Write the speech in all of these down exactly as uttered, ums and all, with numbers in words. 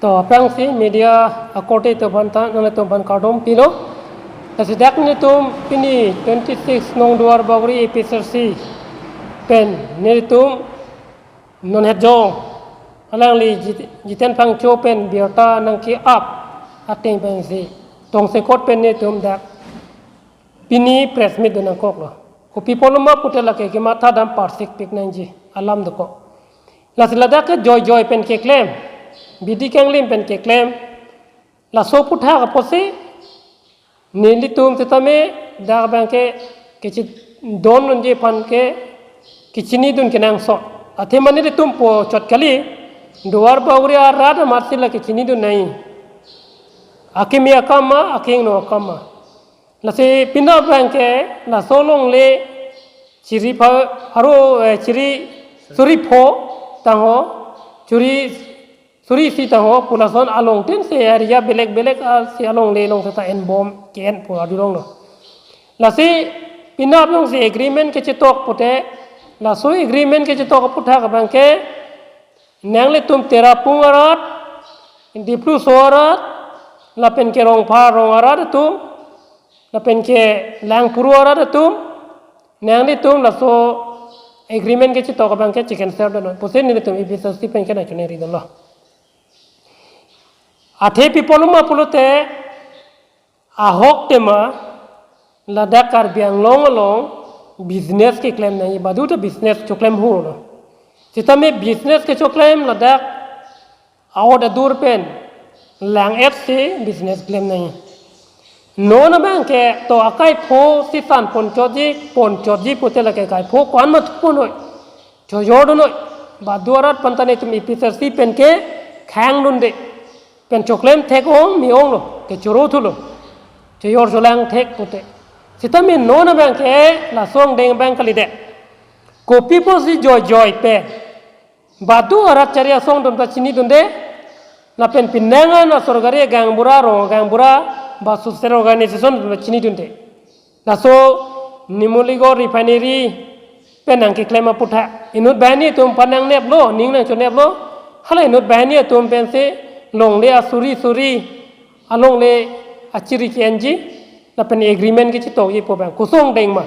To aphrangsi media akorte atum aphan ta nanglitum aphan kardom pilo. Lasi dak nelitum pini twenty-six nong Duarbagori A P H L C pen nelitum non het jong alangli Jit- Jiten Phangcho pen birta nangke-ap ateng pensi tongsekot pen nelitum dak pini press meet do nangkoklo. Kopi apotlo ma pute lake kematha dam parsik pik nangji alam dokok. Lasi ladak ke joijoi pen keklem, bidi kanglim pen keklem, laso aphuthak apotsi nelitum sitame dak abangke kechidon unji aphan ke kechinidun kenangsot. Athema nelitum po chot kali, Duarbagori arat amatsi la kechinidun nangji. Akimi akam ma, akingno akam ma. Lasi pini abangke laso longle chiri pha aro, eh, chiri suri pho tangho, chiri suri isi tangho pu lason along tin se area belek belek, ah, si alongle along seta enbom ke-enpo adulong lo. Lasi pini alongsi agreement kechetok pute, laso agreement kechetok aphuthak abangke nanglitum Terapung arat, Dipluso arat, lapen ke Rongpha Rong arat atum, lapen ke Langpuru arat atum, nanglitum laso agreement kechetok abangke chicken share dun pusi nelitum A P H L C pen ke nangchoningri dunlo. Athe pi apotlo ma pulote, ahok tema ladak Karbi Anglong along business keklem nangji, badu ta business choklem hurlo. Sitame business kechoklem ladak a-ot adur pen lang-et si business klem nangji. Non abangke to akaipho si san ponchotji, ponchotji pute lake kaipho ko-an ma thupo noi, chojor do noi. Badu arat aphan ta nelitum A P H L C pen ke khangdunde, pen choklem thek-ong me-onglo, kechoro thulo, chojor cholang thek pute. Sitame non abangke laso angdeng abang kalidet. Kopi apotsi joijoi pen badu arat chari asong atum ta chinidunde, lapen penang an asorkari gaonbura, rong gaonbura, ba social organization atum ta chinidunde. Laso Numaligarh refinery pen nangkeklem aphuthak, inut banghini atum aphan nangneplo, ning nangchoneplo, hala inut banghini atum pensi longle asuri suri, alongle achiri ke-enji, lapen agreement kechetokji pu abang koson angdeng ma,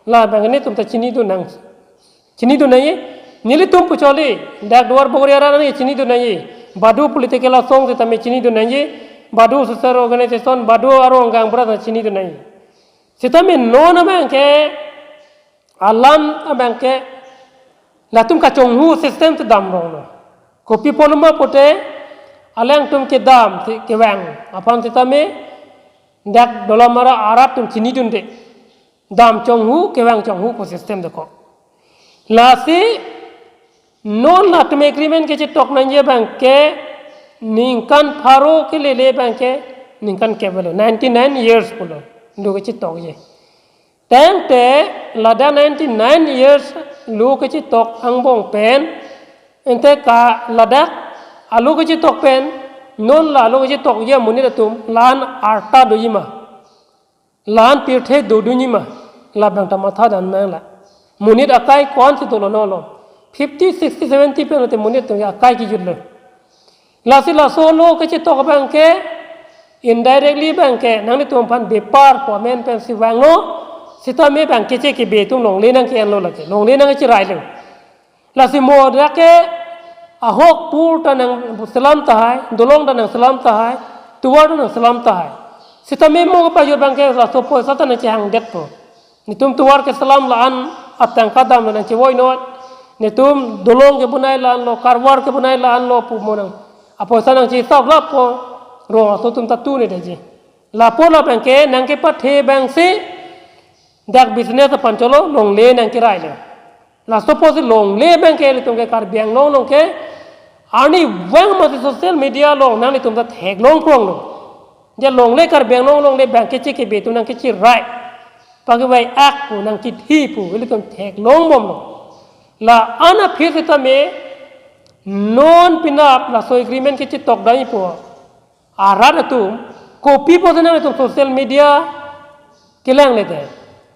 labang nelitum ta chinidun nang, chinidun nangji. Nelitum pu choli, dak Duarbagori arat nangji chinidun nangji, badu political asong sitame chinidun nangji, badu social organization, badu arong gaonbura ta chinidun nangji. Sitame non abangke alam abangke latum kachonghu system si damronglo. Kopi apotlo ma pute, alangtum kedam si kevang aphan sitame dak Dolamara arat atum chinidunde, dam chonghu kevang chonghu pu system dokok. Lasi non latum agreement kechetok nangji abangke ningkan pharo kelele abangke ningkan kep avelo, ninety nine years pulo lo kechetokji. Tangte ladak ninety nine years lo kechetok angbong pen, ante ka ladak alo kechetok pen, non la alo kechetokji amonit atum la-an arta doji ma, la-an pirthe dodunji ma, labang ta matha dam nanglang. Monit akai ko-ansi dolo nolo, fifty, sixty, seventy pen lote monit atum akai kejutlo. Lasi laso lo kechetok abangke indirectly abangke nanglitum aphan bepar pu amen pensi vanglo, sitame abang keche kebe atum longle nangke-enlo lake, longle nangcherailo. Lasi mo dak ke ahok pur ta nangselam tahai, dolong ta nangselam tahai, tovar ta nangselam tahai. Sitame mo kepajut abangke laso poisa ta nangchehangdetpo. Netum tovar keselam la-an atangka damlo nangchevoinot. Netum dolong kebonai la-anlo, karwar kebonai la-anlo pu mo nang apoisa nangchesap lapo, rong aso atum ta tunedetji. Lapu labangke nangkepathe abangsi dak business aphan cholo longle nangkerailo. Laso apotsi longle abangke ilitum ke Karbi Anglong along ke arnivang masi social media along nanglitum ta theklong kronglo. Je longle Karbi Anglong longle abangke keche kebe atum nangkecherai, pakevai-ak pu nangkethi pu ilitum theklong bomlo. La-an aphi sitame non penap laso agreement kechetok dai pu arat atum, kopi apotsi nanglitum social media kelangledet?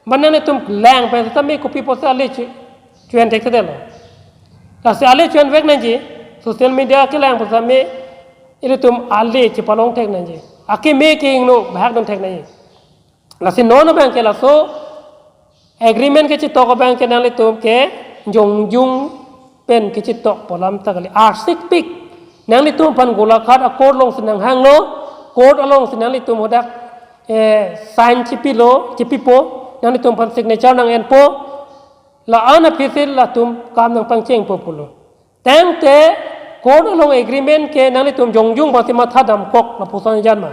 Mane nanglitum lang pen sitame kopi apotsi ale chu-, chuan thekthedetlo? Lasi ale chuan vek nangji, social media kelang pu sitame ilitum ale chepalong thek nangji. Akeme ke ingno bahak dun thek nangji. Lasi non abang ke laso agreement kechitok abang ke nanglitum ke jongjung pen kechitok pu alam ta kali. Arsikpik. Nanglitum aphan Golaghat a-court alongsi nanghanglo, court alongsi nanglitum hadak, eh, sign chipilo, chipipo, nanglitum aphan signature nang-enpo, la-an aphi si latum kam nangpangchengpo pulo. Tangte court along agreement ke nanglitum jongjung bangsi matha damkok lapuson jan ma.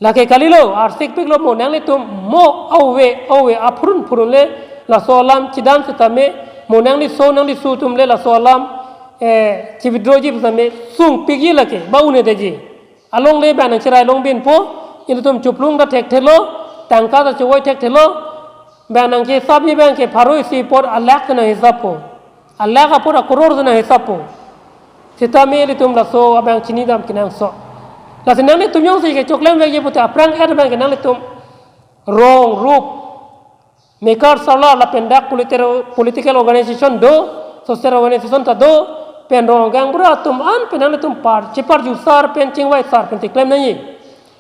Lake kalilo, arsikpiklo mo nanglitum mo ave ave aphurun phurun le laso alam chidam sitame, mo nangli so nangli su atum le laso alam, eh, chi-withdrawji sitame sungpikji lake, ba un'edetji. Alongle bang nangcherai longbinpo, ilitum chuplung ta thekthelo, tangka ta chevoi thekthelo, bang nangkesapji abang ke pharo isi apor alakh ta nanghisappo. Alakh apor akoror ta nanghisappo. Sitame ilitum laso abang chinidam kenangsot. Lasi nanglitum jongsi kechoklemvekji pute aphrang-et abang ke nanglitum rong rup, mekar sarla lapen dak politi-, political organization do, social organization ta do, pen rong gaonbura atum an pen nanglitum par, cheparjusar pen chingvaisar pen si klem nangji.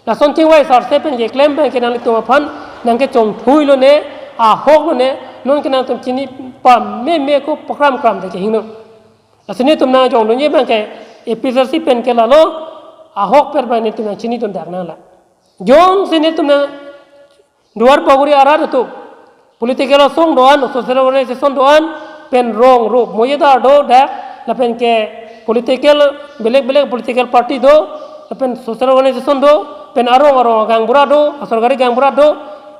Lason chingvaisarse pen keklem abang ke nanglitum aphan nangkechongthuilone, ahok lone, non ke nangtum chini pameme ko pakramkram de kehingno. Lasi netum nangjongdunji abang ke A P H L C pen ke lalo, ahokpet abang netum nangchinidun dak nanglang. Jongsi netum nang Duar Bagori arat atum political asong do-an, social organization do-an, pen rong rup, moyedar do dak, lapen ke political, belek belek political party do, lapen social organization do, pen arong arong gaonbura do, asorkari gaonbura do,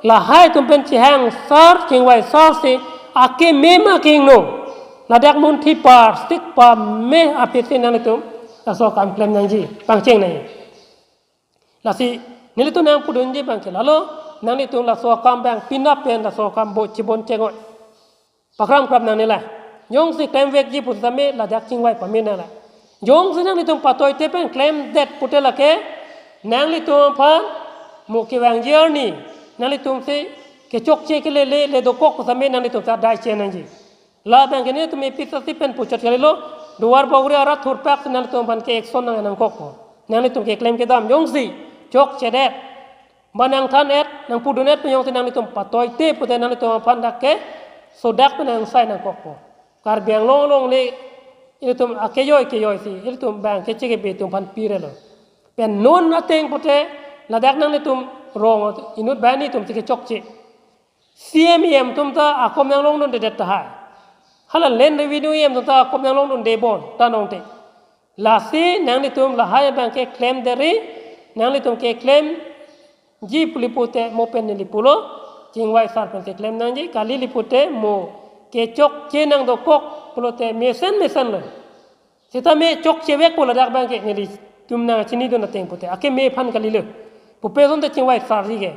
lahai atum pen chehangsar, chingvaisarsi, akeme ma ke ingno, ladak munthi parsik pame aphi si nanglitum laso akam klem nangji, pangcheng nangji. Lasi nelitum nangpudunji abang ke lalo, nanglitum laso akam abang penap pen laso akam bo chibon chengoi. Pakramkram nangne la. Jongsi klemvekji pute tame ladak chingvai pame nanglang. Jongsi nanglitum patoite pen klemdet pute lake, nanglitum aphan mo kevangji arni, nanglitum si kechokche kelele le dokok pute tame nanglitum ta dai che nangji. Labang ke netum A P H L C pen puchot kalilo, Duar Bagori arat thurpak si nanglitum aphan ke action nang nangkokpo. Nanglitum keklem kedam jongsi chokchedet, ba nangthan-et, nangpudun-et pen jongsi nanglitum patoite pute nanglitum aphan dak ke sodak pen nangsai nangkokpo. Karbi Anglong alongle ilitum akejoi kejoi si ilitum abang ke chekebe atum aphan pirelo. Pen non ateng pute ladak nanglitum rong inut banghini atum si kechokche. C M, E M atum ta akom nanglongdundedet tahai. Hala land revenue E M atum ta akom nanglongdunde bon ta nongte. Lasi nanglitum lahai abang ke klemdetri, nanglitum keklemji puli pute mo pen neli pulo, chingvaisar pen keklem nangji, kalili pute mo kechokche nangdokok pulote mesen mesenlo. Sitame chokchevekpo ladak abang ke nelitum nangchinidun ateng pute. Akeme aphan kalilo. Pupe asonte chingvaisarji ke.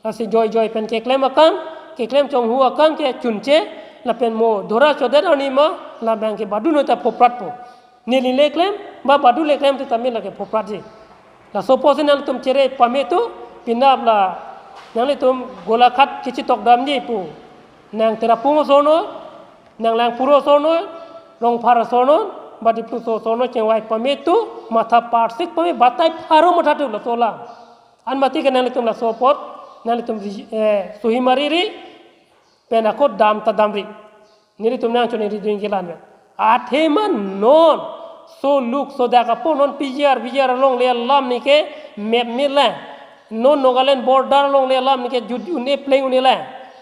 Lasi joijoi pen keklem akam, keklem chonghu akam ke chunche, lapen mo dora chodet arni ma, labang ke badunoi ta phopratpo. Neli le klem, ba badu le klem te tame lake phopratji. Laso apotsi nangtum chere pame tu, penap la, nanglitum Golaghat kechitok damji pu. Nang Tirapung asornoi, nang Langpuru asornoi, Rongphar asornoi, ba Dipluso asornoi chingvai pame tu, matha parsik pame batai pharo matha tu laso alam. An mati ke nanglitum laso apot, nanglitum, eh, suhi mariri, pen ako dam ta damri. Nelitum nangchoningri dun kelang pen. Athema non, so luk so dak apo non P G R, V G R alongle alam ni ke mep mila. Non Nagaland border alongle alam ni ke jut un-e pleng un-e la.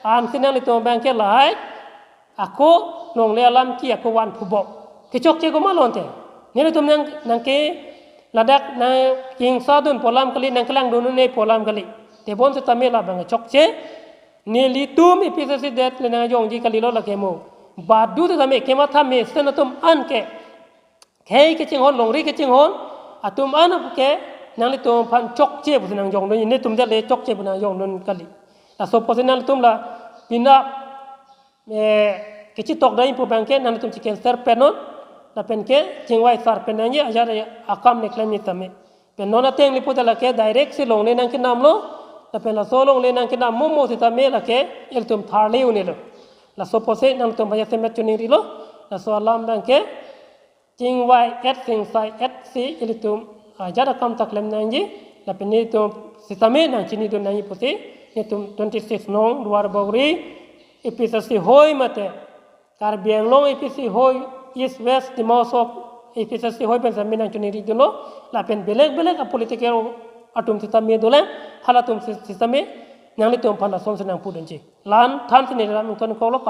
Ansi nanglitum abang ke lahai. Ako longle alam ke ako van phubok. Kechokche komat lo ante. Nelitum nang, nangke ladak nangkingsadun pu alam kali, nangkelangdun un-e pu alam kali. Tebon setame labang chokche. Nelitum A P H L C det le nangjongji kalilo lake mo. Badu te tame kematha mesen atum an ke. Khei kechinghon, longri kechinghon atum an ke nanglitum aphan chokche pusi nangjongdun, netum det le chokche pu nangjongdun kali. Laso apotsi nanglitum la penap, eh, kechitok dam pu abang ke nanglitum chiken ser pen non, lapen ke chingvaisar pen nangji ajat akam le klemji tame. Pen non ateng le pute lake direct si longle nangkenamlo, lapen laso longle nangkenam mo mo sitame lake ilitum tharle un-elo. Laso apotsi nangtum aphan jasemet choningrilo, laso alam abang ke chingvai-et, singsai-et si ilitum ajat akam ta klem nangji, lapen nelitum sitame nangchinidun nangji pusi, nelitum twenty-six nong Duar Bagori A P H L C hoi mate Karbi Anglong A P H L C hoi, East West Dima Hasao A P H L C hoi pen sitame nangchiniridunlo, lapen belek belek a political atum sitame dolang, halatum si-, sitame nanglitum aphan lasonsi nangpudunji. La-an thansi neli lam ingtonkoklo, kardom.